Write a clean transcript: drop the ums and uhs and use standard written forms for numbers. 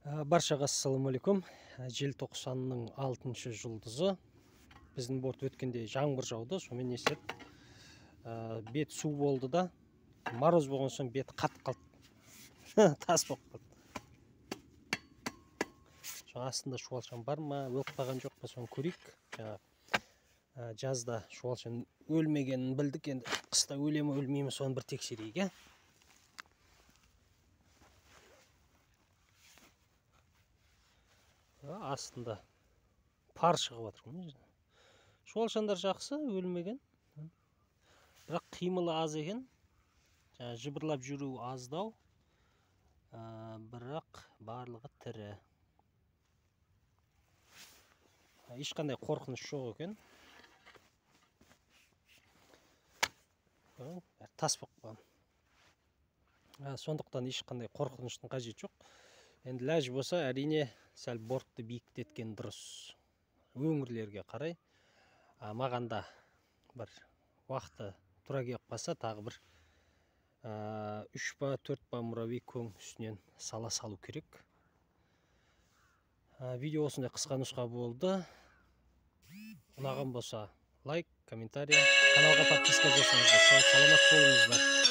Баршаға ассалаумағалейкум. Желтоқсанның 6-шы жұлдызы. Біздің борт өткенде жаңбыр жауды, сонымен не істеді? Бет су болды да, мороз болған соң бет қатып қалды. Тас болып қалды. Сол астында шуалшан бар ма, өліп қалған жоқ па, соны көрейік. Жаңа жазда шуалшан өлмегенін білдік, енді қыста өле ме, өлмей ме, соны бір тексерейік, ә? Астында пар шығып жатыр. Шуалшандар жақсы, өлмеген. Бірақ қимылы аз екен. Жаңа жыбырлап жүру аздау. Бірақ барлығы тірі. Ешқандай қорқыныш жоқ екен. Тас болып қалған. Сондықтан ешқандай қорқыныштың қажеті жоқ. Енді ләж болса, әрине сәл бортты биіктеткен дұрыс. Өңірлерге қарай. Маған да бір уақыты тура келіп қалса, тағы бір 3 па 4 па муравей көң үстінен сала салу керек. Видео осындай қысқа нұсқа болды. Ұнаған болса лайк, комментарий, каналға подписка жасаңыздар. Саламат болыңыздар.